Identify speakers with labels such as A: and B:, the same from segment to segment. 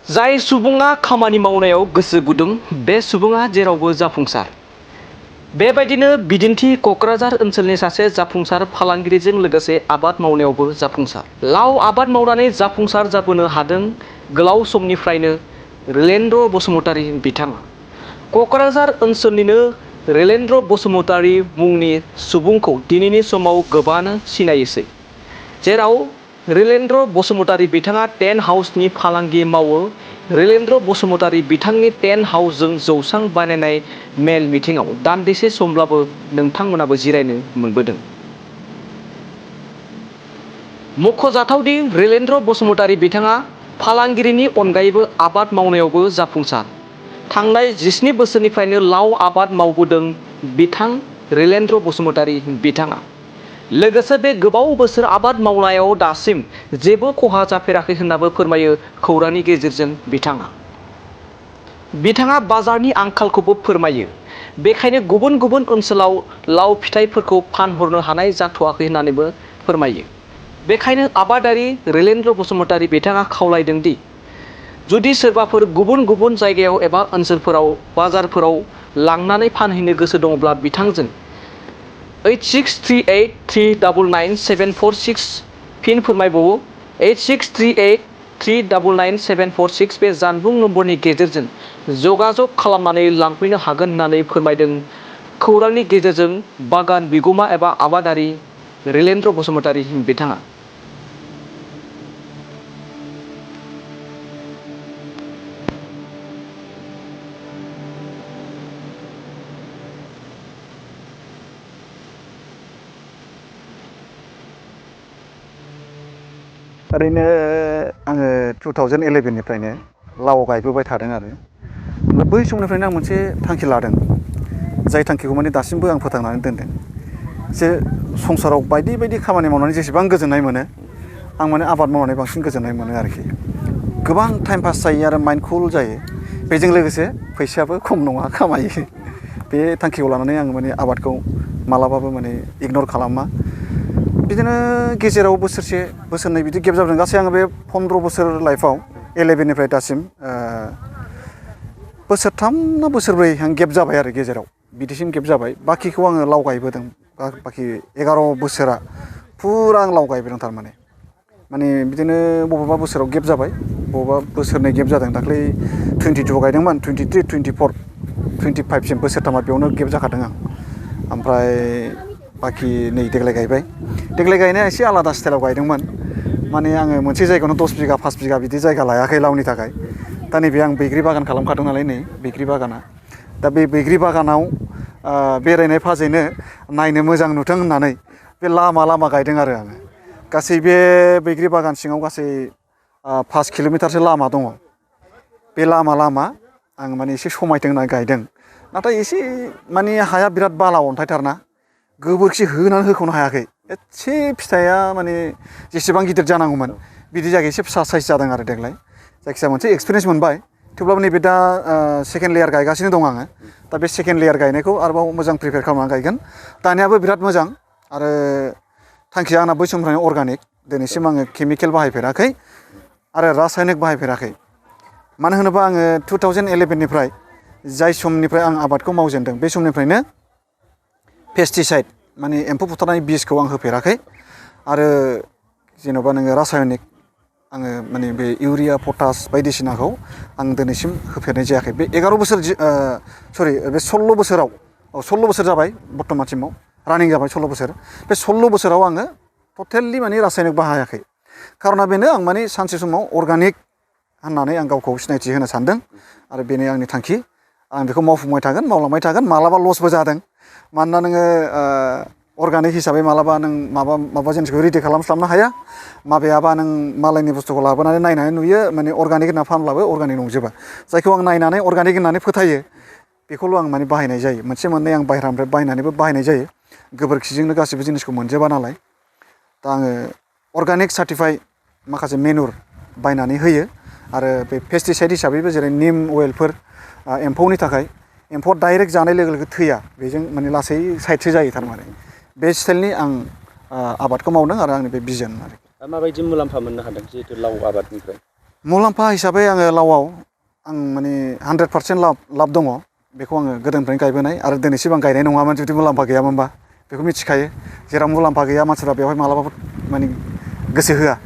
A: जाय सुबुङा खामानि मावनायाव गोसो गुदुं बे सुबुङा जेरावबो जाफुंसार। बेबायदिनो बिदिन्थि क'क्राझार ओनसोलनि सासे जाफुंसार फालांगिरिजों लोगोसे आबाद मावनायावबो जाफुंसार। लाव आबाद मावनानै जाफुंसार जाबोनो हादों गोलाव समनिफ्रायनो रिलेन्द्र बसुमतारी बिथाङा। क'क्राझार ओनसोलनिनो रिलेन्द्र बसुमतारी मुंनि सुबुंखौ दिनैनि समाव गोबाङानो सिनायोसै। जेराव रिलेन्द्र बसुमतारी बिथाङा टेन्ट हाउसनि फालांगि मावो। रिलेन्द्र बसुमतारी बिथांनि टेन्ट हाउसजों जौसां बानायनाय मेल मिटिंआव दान्दिसे समब्लाबो नोंथांमोनाबो जिरायनो मोनबोदों। मख'जाथावदि रिलेन्द्र बसुमतारी बिथाङा फालांगिरिनि अनगायैबो आबाद मावनायावबो जाफुंसार। थांनाय 17 बोसोरनिफ्रायनो लाव आबाद मावबोदों बिथां रिलेन्द्र बसुमतारी बिथाङा। लोगोसे बे गोबाव बोसोर आबाद मावनायाव दासिम जेबो खहा जाफेराखै होननाबो फोरमायो खौरांनि गेजेरजों बिथाङा। बिथाङा बाजारनि आंखालखौबो फोरमायो। बेखायनो गुबुन गुबुन ओनसोलाव लाव फिथाइफोरखौ फानहरनो हानाय जाथ'वाखै होननानैबो फोरमायो। बेखायनो आबादारि रिलेन्द्र बसुमतारी बिथाङा खावलायदों दि जुदि सोरबाफोर गुबुन गुबुन जायगायाव एबा ओनसोलफोराव बाजारफोराव लांनानै फानहैनो गोसो दङब्ला बिथांजों 8638399746 फिन फोरमायबावो 8638399746 बे जानबुं नम्बरनि गेजेरजों जगाजग खालामनानै लांफैनो हागोन होननानै फोरमायदों खौरांनि गेजेरजों बागान बिगुमा एबा आबादारि रिलेन्द्र बसुमतारी बिथाङा।
B: ओरैनो आङो 2011 निफ्रायनो लाव गायबोबाय थादों आरो बै समनिफ्रायनो आं मोनसे थांखि लादों। जाय थांखिखौ माने दासिमबो आं फोथांनानै दोनदों। जे संसाराव बायदि बायदि खामानि मावनानै जेसेबां गोजोननाय मोनो आं माने आबाद मावनानै बांसिन गोजोननाय मोनो आरोखि। गोबां टाइम पास जायो आरो माइन्ड कुल जायो। बेजों लोगोसे फैसायाबो खम नङा खामायो। बे थांखिखौ लानानै आं माने आबादखौ मालाबाबो माने इगनर खालामा। बिदिनो गेजेराव बोसोरसे बोसोरनै बिदि गेप जादों। गासै आङो बे 15 बोसोर लाइफआव 11 निफ्राय दासिम बोसोरथाम ना बोसोरब्रै आं गेप जाबाय आरो गेजेराव बिदिसिम गेप जाबाय। बाखिखौ आङो लाव गायबोदों। बाखि 11 बोसोरा फुरा आं लाव गायबोदों थारमाने। माने बिदिनो बबेबा बोसोराव गेप जाबाय, बबेबा बोसोरनै गेप जादों। दाख्लै 22 गायदोंमोन, 23, 24, 25सिम बोसोरथामा बेयावनो गेप जाखादों आं। ओमफ्राय बाखि नै देग्लाय गायबाय। देग्लाय गायनाया एसे आलादा स्टाइलाव गायदोंमोन। माने आङो मोनसे जायगायावनो 10 बिगा 5 बिगा बिदि जायगा लायाखै लावनि थाखाय। दा नैबे आं बैग्रि बागान खालामखादों नालाय नै बैग्रि बागाना। दा बे बैग्रि बागानाव बेरायनाय फाजैनो नायनो मोजां नुथों होननानै बे लामा लामा गायदों आरो आङो। गासै बे बैग्रि बागान सिङाव गासै 5 किल'मिटारसो लामा दङ। बे लामा लामा आं माने एसे समायथों होनना गायदों। नाथाय एसे माने हाया बिराद बाला अन्थाइथारना गोबोरखि होनानै होख'नो हायाखै। एसे फिथाइया माने जेसेबां गिदिर जानांगौमोन बिदि जायगायाव एसे फिसा साइज जादों आरो देग्लाय। जायखिजाया मोनसे एक्सपिरियेन्स मोनबाय। थेवब्लाबो नैबे दा सेकेन्ड लेयार गायगासिनो दं आङो। दा बे सेकेन्ड लेयार गायनायखौ आरोबाव मोजां प्रिपेयार खालामनानै गायगोन। दानियाबो बिराद मोजां आरो थांखिया आंना बै समनिफ्रायनो अर्गानिक। दिनैसिम आङो केमिकेल बाहायफेराखै आरो रासायनिक बाहायफेराखै। मानो होनोबा आङो 2011 निफ्राय जाय समनिफ्राय आं आबादखौ मावजेनदों बे समनिफ्रायनो पेस्टिसाइड माने एम्फौ बुथारनाय बिसखौ आं होफेराखै आरो जेन'बा नोङो रासायनिक आङो माने बे इउरिया पटास बायदिसिनाखौ आं दिनैसिम होफेरनाय जायाखै। बे 11 बोसोर बे 16 बोसोराव 16 बोसोर जाबाय बर्थमानसिमाव रानिं जाबाय 16 बोसोर। बे 16 बोसोराव आङो टटेलि माने रासायनिक बाहायाखै। खारना बेनो आं माने सानसे समाव अर्गानिक होननानै आं गावखौ सिनायथि होनो सानदों आरो बेनो आंनि थांखि। आं बेखौ मावफुंबाय थागोन, मावलांबाय थागोन। मालाबा लसबो जादों। मानोना नोङो अर्गानिक हिसाबै मालाबा नों माबा जिनिसखौ रेडि खालामस्लाबनो हाया। माबायाबा नों मालायनि बुस्थुखौ लाबोनानै नायनानै नुयो माने अर्गानिक होनना फानब्लाबो अर्गानिक नंजोबा। जायखौ आं नायनानै अर्गानिक होननानै फोथायो बेखौल' आं माने बाहायनाय जायो। मोनसे मोननै आं बाहेरानिफ्राय बायनानैबो बाहायनाय जायो। गोबोरखिजोंनो गासैबो जिनिसखौ मोनजोबा नालाय। दा आङो अर्गानिक सार्टिफाइ माखासे मेनुर बायनानै होयो आरो बे पेस्टिसाइड हिसाबैबो जेरै निम अवेलफोर एम्फौनि थाखाय एम्फौआ डाइरेक्ट जानाय लोगो लोगो थैया। बेजों माने लासै साइडसो जायो थारमाने। बे स्टाइलनि आं आबादखौ मावदों आरो आंनि बे भिजन आरो।
C: दा माबायदि मुलाम्फा मोननो हादों जिहेतु लाव आबादनिफ्राय?
B: मुलाम्फा हिसाबै आङो लावआव आं माने 100% लाब दङ बेखौ आङो गोदोनिफ्रायनो गायबोनाय आरो दिनैसिम आं गायनाय नङामोन जुदि मुलाम्फा गैयामोनबा बेखौ मिथिखायो जेराव मुलाम्फा गैया मानसिफ्रा बेवहाय मालाबाबो माने गोसो होआ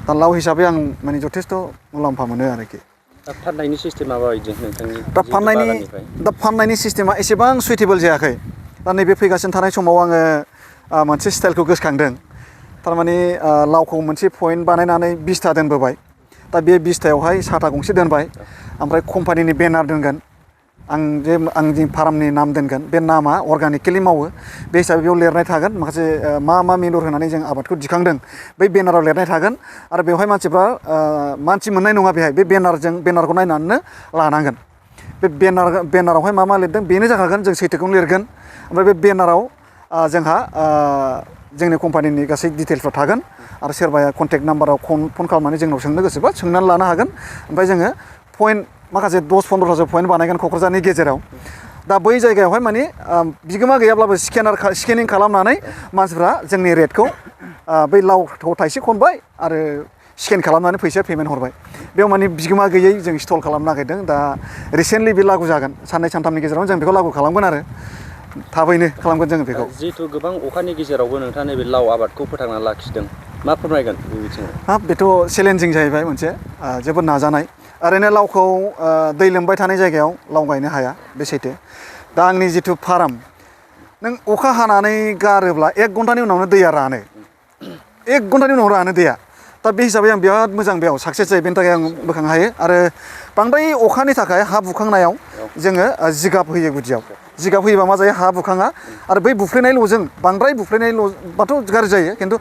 B: दा लाव हिसाबै आं माने जथेस्थ' मुलाम्फा मोनो आरोखि
C: दा फाननायनि सिस्टेमा माबायदि नोंथांनि
B: दा
C: जिहेथु बागाननिफ्राय
B: फाननायनि सिस्टेमा एसेबां सुइटेबोल जायाखै दा नैबे फैगासिनो थानाय समाव आङो मोनसे स्टाइलखौ गोसोखांदों थारमाने लावखौ मोनसे पइन्ट बानायनानै 20था दोनबोबाय दा बे 20थायावहाय साथा गंसे दोनबाय ओमफ्राय कम्पानिनि बेनार दोनगोन आंनि फार्मनि नाम दोनगोन बे नामा अर्गानिकेलि मावो बे हिसाबै बेयाव लिरनाय थागोन माखासे मा मेनुर होनानै जों आबादखौ दिखांदों बै बेनाराव लिरनाय थागोन आरो बेवहाय मानसिफ्रा मानसि मोननाय नङा बेहाय बे बेनारखौ नायनानैनो लानांगोन बे बेनारावहाय मा लिरदों बेनो जाखागोन जों सैथोखौनो लिरगोन ओमफ्राय बे बेनाराव जोंहा जोंनि कम्पानिनि गासै डिटेल्सफ्रा थागोन आरो सोरबाया कन्टेक्ट नाम्बाराव फन खालामनानै जोंनाव सोंनो गोसोबा सोंनानै लानो हागोन ओमफ्राय जोङो पइन्ट माखासे 10-15थासो पइन्ट बानायगोन क'क्राझारनि गेजेराव दा बै जायगायावहाय माने बिगोमा गैयाब्लाबो स्केनिं खालामनानै मानसिफ्रा जोंनि रेटखौ बै लावखौ थाइसे खनबाय आरो स्केन खालामनानै फैसाया पेमेन्ट हरबाय बेयाव माने बिगोमा गैयै जों स्टल खालामनो नागिरदों दा रिसेन्टलि बे लागु जागोन साननै सानथामनि गेजेरावनो जों बेखौ लागु खालामगोन आरो थाबैनो खालामगोन जोङो बेखौ
C: जिहेथु गोबां अखानि गेजेरावबो नोंथाङा नैबे लाव आबादखौ फोथांना लाखिदों मा फोरमायगोन बे बिथिङाव
B: हाब बेथ' चेलेन्जिं जाहैबाय मोनसे जोबोद नाजानाय ओरैनो लावखौ दै लोमबाय थानाय जायगायाव लाव गायनो हाया बे सैथो दा आंनि जिथु फार्म नों अखा हानानै गारोब्ला 1 घन्टानि उनावनो दैया रानो 1 घन्टानि उनाव रानो दैया दा बे हिसाबै आं बिराद मोजां बेयाव साक्सेस जायो बेनि थाखाय आं बोखांनो हायो आरो बांद्राय अखानि थाखाय हा बुखांनायाव जोङो जिगाब होयो गुदियाव जिगाब होयोबा मा जायो हा बुखाङा आरो बै बुफ्लेनायल'जों बांद्राय बुफ्लेनायल'बाथ' गाज्रि जायो खिन्थु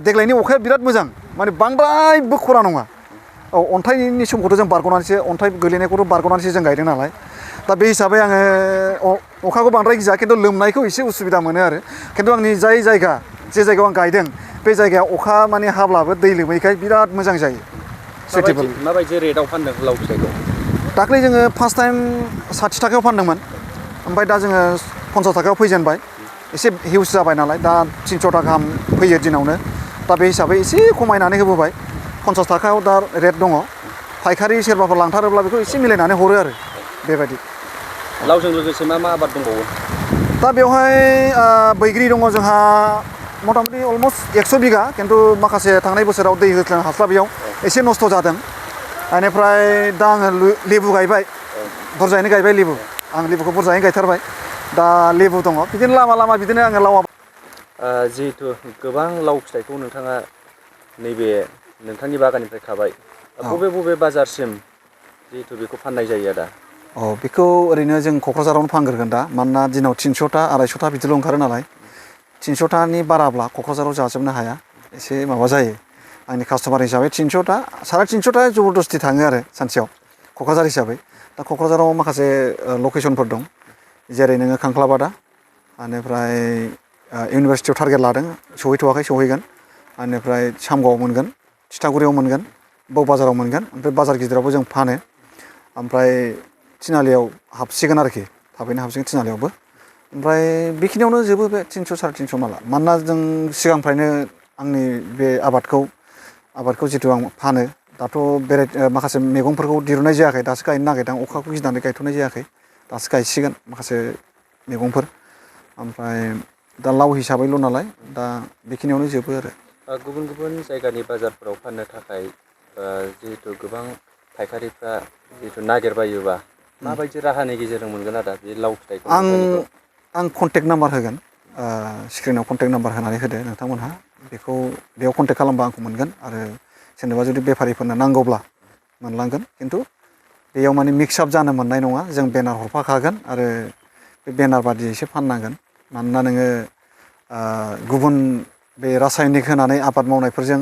B: देग्लायनि अखाया बिराद मोजां माने बांद्रायबो खरा नङा औ अन्थाइनि समखौथ' जों बारग'नानैसो अन्थाइ गोलैनायखौथ' बारग'नानैसो जों गायदों नालाय दा बे हिसाबै आङो अखाखौ बांद्राय गिया खिन्थु लोमनायखौ एसे उसुबिदा मोनो आरो खिन्थु आंनि जे जायगायाव आं गायदों बे जायगायाव अखा माने हाब्लाबो दै लोमैखाय बिराद मोजां जायो सुइटेबोल
C: माबायदि रेटआव फानदों लाव फिथाइखौ
B: दाख्लै जोङो फार्स्ट टाइम 60 थाखायाव फानदोंमोन ओमफ्राय दा जोङो 50 थाखायाव फैजेनबाय एसे हिउज जाबाय नालाय दा 300 थाखा गाहाम फैयो दिनावनो दा बे हिसाबै एसे खमायनानै होबोबाय 50 थाखायाव दा रेट दङ फायखारि सोरबाफोर लांथारोब्ला बेखौ एसे मिलायनानै हरो आरो बेबायदि
C: लावजों लोगोसे मा आबाद दंबावो
B: दा बेवहाय बैग्रि दङ जोंहा मथा मथि अलमस्ट 100 बिगा खिन्थु माखासे थांनाय बोसोराव दै होस्लांनो हास्लाबियाव एसे नस्थ' जादों बेनिफ्राय दा आङो लेबु गायबाय बुरजायैनो गायबाय लेबु आं लेबुखौ बुरजायैनो गायथारबाय दा लेबु दङ बिदिनो लामा बिदिनो आङो लाव
C: जिहेथु गोबां लाव फिथाइखौ नोंथाङा नैबे नोंथांनि बागाननिफ्राय खाबाय बबे बाजारसिम जिहेथु बेखौ फाननाय जायो आदा
B: बेखौ ओरैनो जों क'क्राझारावनो फानग्रोगोन दा मानोना दिनाव 300था 250था बिदिल' ओंखारो नालाय 300थानि बाराब्ला क'क्राझाराव जाजोबनो हाया एसे माबा जायो आंनि कास्टमार हिसाबै 300था 350था जबरदस्ति थाङो आरो सानसेयाव क'क्राझार हिसाबै दा क'क्राझाराव माखासे लकेसनफोर दं जेरै नोङो खांख्लाबादा बेनिफ्राय इउनिभारसिटियाव टारगेट लादों सहैथ'वाखै सहैगोन बेनिफ्राय सामगावआव मोनगोन थिथागुरियाव मोनगोन बाजाराव मोनगोन ओमफ्राय बाजार गिदिरावबो जों फानो ओमफ्राय थिनालियाव हाबसिगोन आरोखि थाबैनो हाबसिगोन थिनालियावबो ओमफ्राय बेखिनियावनो जोबो बे 300 350 माला मानोना जों सिगांनिफ्रायनो आंनि बे आबादखौ जिथु आं फानो दाथ' माखासे मैगंफोरखौ दिरुननाय जायाखै दासो गायनो नागिरदों अखाखौ गिनानै गायथ'नाय जायाखै दासो गायसिगोन माखासे मैगंफोर ओमफ्राय दा लाव हिसाबैल' नालाय दा बेखिनियावनो जोबो आरो
C: गुबुन जायगानि बाजारफोराव फाननो थाखाय जिहेथु गोबां फायखारिफ्रा जिहेथु नागिरबायोबा माबायदि राहानि गेजेरजों मोनगोन आदा बे लाव फिथाइखौ
B: आं कन्टेक्ट नाम्बार होगोन स्क्रिनाव कन्टेक्ट नाम्बार होनानै होदो नोंथांमोनहा बेखौ बेयाव कन्टेक्ट खालामबा आंखौ मोनगोन आरो सोरनोबा जुदि बेफारिफोरनो नांगौब्ला मोनलांगोन खिन्थु बेयाव माने मिक्स आप जानो मोननाय नङा जों बेनार हरफाखागोन आरो बे बेनार बादियैसो फाननांगोन मानोना नोङो गुबुन बे रासायनिक होनानै आबाद मावनायफोरजों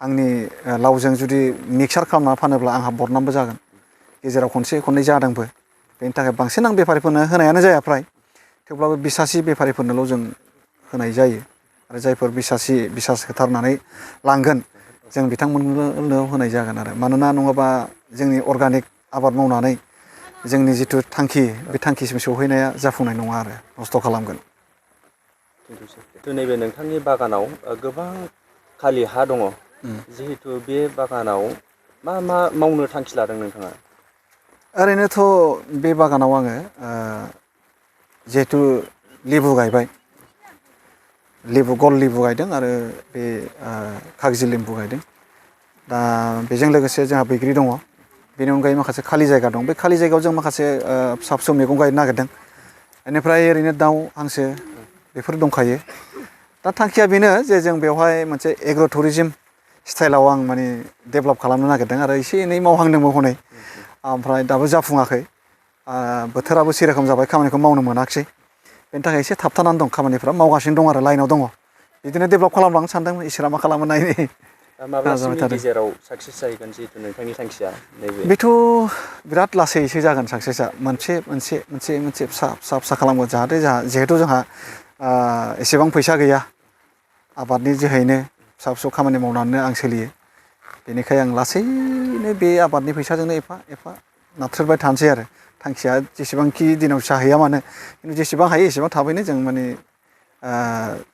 B: आंनि लावजों जुदि मिक्सार खालामना फानोब्ला आंहा बदनामबो जागोन गेजेराव खनसे खननै जादोंबो बेनि थाखाय बांसिन आं बेफारिफोरनो होनायानो जाया फ्राय थेवब्लाबो बिसासि बेफारिफोरनोल' जों होनाय जायो आरो जायफोर बिसास होथारनानै लांगोन जों बिथांमोननो होनाय जागोन आरो मानोना नङाबा जोंनि अर्गानिक आबाद मावनानै जोंनि जिथु थांखि बे थांखिसिम सौहैनाया जाफुंनाय नङा आरो नस्थ' खालामगोन
C: नैबे नोंथांनि बागानाव गोबां खालि हा दङ जिहेथु बे बागानाव मा मा मावनो थांखि लादों नोंथाङा?
B: ओरैनोथ' बे बागानाव आङो जिहेथु लेबु गायबाय, गल लेबु गायदों आरो बे कागजि लेबु गायदों। दा बेजों लोगोसे जोंहा बैग्रि दङ। बेनि अनगायै माखासे खालि जायगा दं। बे खालि जायगायाव जों माखासे फिसा फिसौ मैगं गायनो नागिरदों। बेनिफ्राय ओरैनो दाउ हांसो बेफोर दंखायो। दा थांखिया बेनो जे जों बेवहाय मोनसे एग्र' टुरिजिम स्टाइलाव आं माने डेभेलप खालामनो नागिरदों आरो एसे एनै मावहांदोंबो हनै। ओमफ्राय दाबो जाफुङाखै। बोथोराबो सेरोखोम जाबाय, खामानिखौ मावनो मोनाखिसै। बेनि थाखाय एसे थाबथानानै दं खामानिफ्रा, मावगासिनो दं आरो लाइनाव दङ। बिदिनो डेभेलप खालामलांनो सानदों, इसोरा मा खालामो नायनि।
C: दा
B: नाजाबाय
C: माब्लासिमनि
B: थादों।
C: गेजेराव साक्सेस जाहैगोन जिहेतु नोंथांनि थांखिया नैबे?
B: बेथ' बिराद लासैसो जागोन साक्सेसआ। मोनसे फिसा खालामगोन जाहाथे जिहेथु जोंहा एसेबां फैसा गैया। आबादनि जोहैनो फिसा फिसौ खामानि मावनानैनो आं सोलियो। बेनिखाय आं लासैनो बे आबादनि फैसाजोंनो एफा एफा नाथ्रोदबाय थानोसै आरो। थांखिया जेसेबांखि दिनाव जाहैया मानो, खिन्थु जेसेबां हायो एसेबां थाबैनो जों माने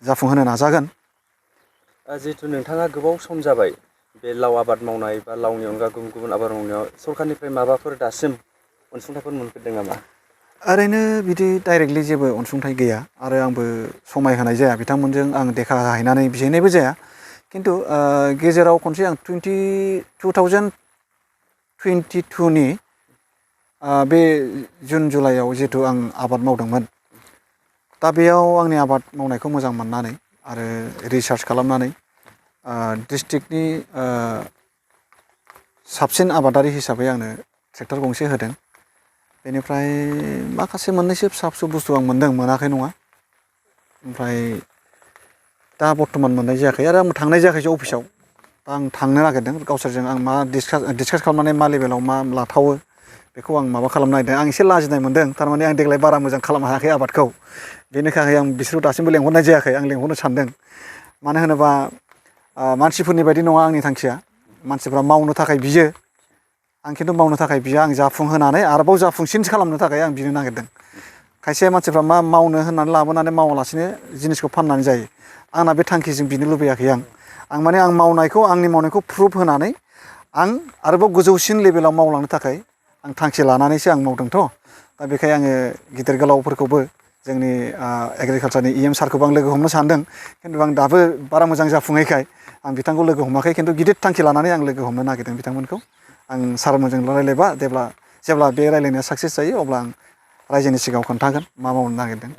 B: जाफुंहोनो नाजागोन।
C: जिहेतु नोंथाङा गोबाव सम जाबाय बे लाव आबाद मावनाय बा लावनि अनगा गुबुन गुबुन आबाद मावनायाव, सरखारनिफ्राय माबाफोर दासिम अनसुंथाइफोर मोनफेरदों नामा?
B: ओरैनो बिदि डाइरेक्टलि जेबो अनसुंथाइ गैया आरो आंबो समाय होनाय जाया बिथांमोनजों आं देखा हैनानै बिहैनायबो जाया। खिन्थु गेजेराव खनसे आं 2022नि बे जुन जुलाइआव जिहेथु आं आबाद मावदोंमोन। दा बेयाव आंनि आबाद मावनायखौ मोजां मोननानै आरो रिसार्च खालामनानै डिस्ट्रिक्टनि साबसिन आबादारि हिसाबै आंनो ट्रेक्टर गंसे होदों। बेनिफ्राय माखासे मोननैसो फिसा फिसौ बुस्थु आं मोनदों, मोनाखै नङा। ओमफ्राय दा बर्थमान मोननाय जायाखै आरो आंबो थांनाय जायाखैसै अफिसाव। दा आं थांनो नागिरदों, गावसोरजों आं मा डिसकास खालामनानै मा लेभेलाव मा लाथावो बेखौ आं माबा खालामनो नागिरदों। आं एसे लाजिनाय मोनदों, थारमाने आं देग्लाय बारा मोजां खालामनो हायाखै आबादखौ। बेनि थाखाय आं बिसोरखौ दासिमबो लेंहरनाय जायाखै, आं लेंहरनो सानदों। मानो होनोबा मानसिफोरनि बायदि नङा आंनि थांखिया। मानसिफ्रा मावनो थाखाय बियो, आं खिन्थु मावनो थाखाय बिया। आं जाफुंहोनानै आरोबाव जाफुंसिन खालामनो थाखाय आं बिनो नागिरदों। खायसे मानसिफ्रा मा मावनो होननानै लाबोनानै मावालासिनो जिनिसखौ फाननानै जायो। आंना बे थांखिजों बिनो लुबैयाखै आं माने आंनि मावनायखौ प्रुफ होनानै आं आरोबाव गोजौसिन लेभेलाव मावलांनो थाखाय आं थांखि लानानैसो आं मावदोंथ'। दा बेखाय आङो गिदिर गोलावफोरखौबो जोंनि एग्रिकालसारनि EM सारखौबो आं लोगो हमनो सानदों। खिन्थु आं दाबो बारा मोजां जाफुङैखाय आं बिथांखौ लोगो हमाखै। खिन्थु गिदिर थांखि लानानै आं लोगो हमनो नागिरदों बिथांमोनखौ। आं सारमोनजों रायलायबा जेब्ला बे रायलायनाया साक्सेस जायो, अब्ला आं रायजोनि सिगाङाव खोन्थागोन मा मावनो नागिरदों।